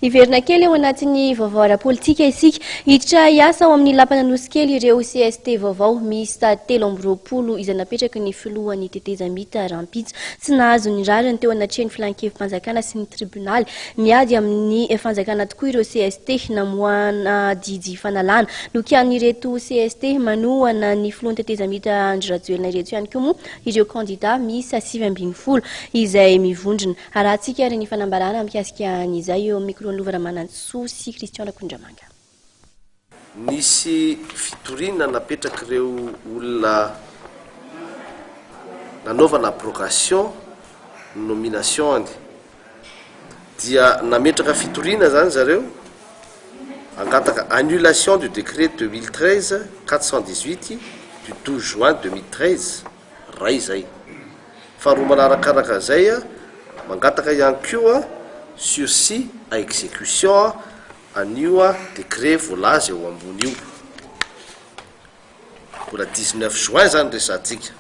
Hiverina kely ao anatin'ny vaovao ara-politika isika. Hiditra hiasa ao amin'ny lapan'Anosikely ireo cst vaovao miisa 23 izay napetraky ny filohan'ny tetezamita rahampitso. Tsy nahazo ny rariny teo anatrehan'ny filankevi-panjakana sy ny tribonaly miady amin'ny fanjakana tokoa ireo cst namoahana didy fanalana. Nokianin'ireto cst manohana ny filohan'ny tetezamita Andry Rajoelina ireto ihany koa moa ireo kandida miisa 19 izay mivondrona. Arahantsika ary ny fanambarana mikasika an'izay eo amin'ny micro-n'i Lova Ramanantsoa sy Christian Rakondramanga. Nisy fitoriana napetrak'ireo olona nanaovana abrogation ny nomination-ny. Dia nametraka fitoriana izany zareo hangataka annulation du décret 2013 418 du 12 juin 2013. Ray izay. Faharoa manarakaraka an'izay, mangataka ihany koa sursis à exécution an'io décret voalaza eo ambony io. Mbola 19 juin izany resahantsika.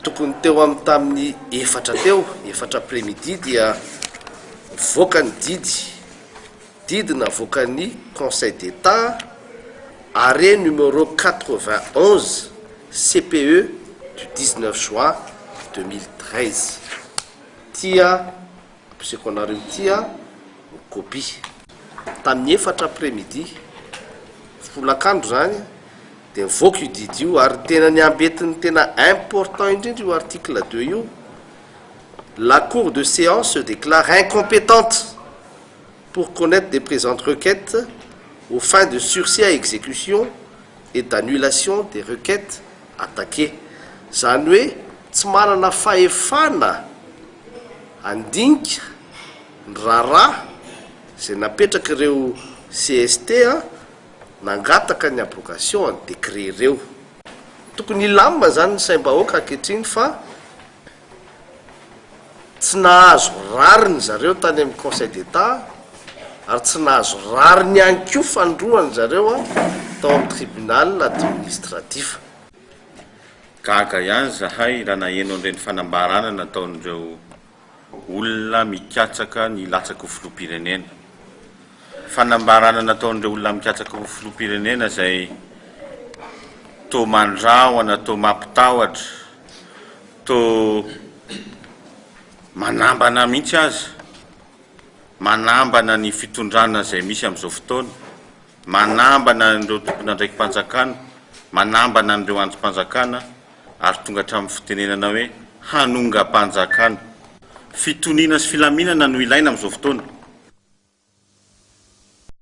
Tokony teo amin'ny tamin'ny efatra teo, efatra après midi dia nivoaka ny didy. Didy navoakan'ny Conseil d'Etat, arrêt numéro 91 CPE du 19 juin 2013. Ity ampisehoako anareo ity ny copie. Tamin'ny efatra après midi, folakandro izany, dia nivoaka io didy io ary tena ny ambetiny tena important indrindra io article deux io, La cour de séance se déclare incompétente pour connaître des présentes requêtes aux fins de sursis à exécution et d'annulation des requêtes attaquées. Izany hoe tsy manana fahefana handinika ny raharaha izay napetrak'ireo cst nangataka ny abrogation an'ny décret ireo. Tokony hilamina izany ny saim-bahoaka ankehitriny fa Tsy nahazo rariny zareo tany amin'ny conseil d'Etat ary tsy nahazo rariny ihany koa fanindroany zareo tao amin'ny tribunal administratif. Gaga ihany zahay raha naheno an'ireny fanambarana nataon'ireo olona mikatsaka ny hilatsaka ho filoham-pirenena. Fanambarana nataon'ireo olona mikatsaka ho filoham-pirenena izay toa mandrahona, toa mampitahotra, toa manambana mihitsy aza, manambana ny fitondrana izay misy amin'izao fotoana, manambana an'ireo tompon'andraiki-panjakana, manambana an'ireo andrim-panjakana ary tonga hatramin'ny fitenenana hoe hanongam-panjakana. Fitoniana sy filaminana no ilaina amin'izao fotoana.